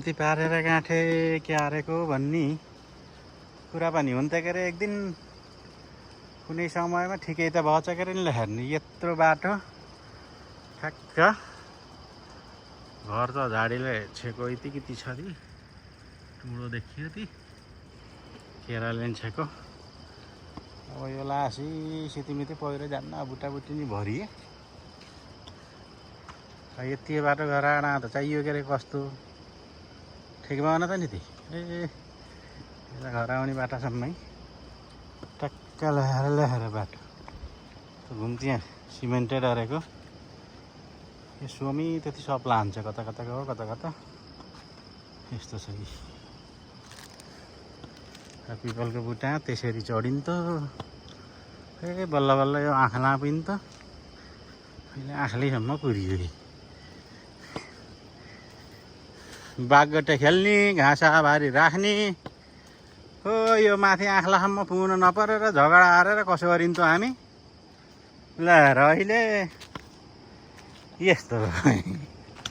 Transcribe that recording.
ती पारेर गाँठे क्यारेको भन्ने कुरा पनि हुन्छ के अरे। एक दिन कुनै समयमा ठिकै त भएछ के अरे नि। हेर्नु यत्रो बाटो ठ्याक्क घर त झाडीले छेको यति छ ती टुडो देखियो ती केराले नि छेको। अब यो लासी सितिमिति पहिरो जान्न बुटाबुटी नि भरिए। यति बाटो घर आँडा त चाहियो के अरे कस्तो ठिक भएन त नि ती। यता घर आउने बाटासम्मै टक्क ल्याएर बाटो घुम्ती सिमेन्टेड अरेको। यो सोमी त्यति सप्ला हान्छ कता कता गयो कता कता यस्तो छ कि। पिपलको बुटा त्यसरी चढिन्थ्यो। बल्ल बल्ल यो आँखा पनि त अहिले आँखालेसम्म पुरियो। बाघगट्टे खेल्ने घाँसाबारी राख्ने हो यो माथि आँखलासम्म पुग्न नपरेर झगडा हारेर कसो गरिन्थ्यो हामी। ल र अहिले यस्तो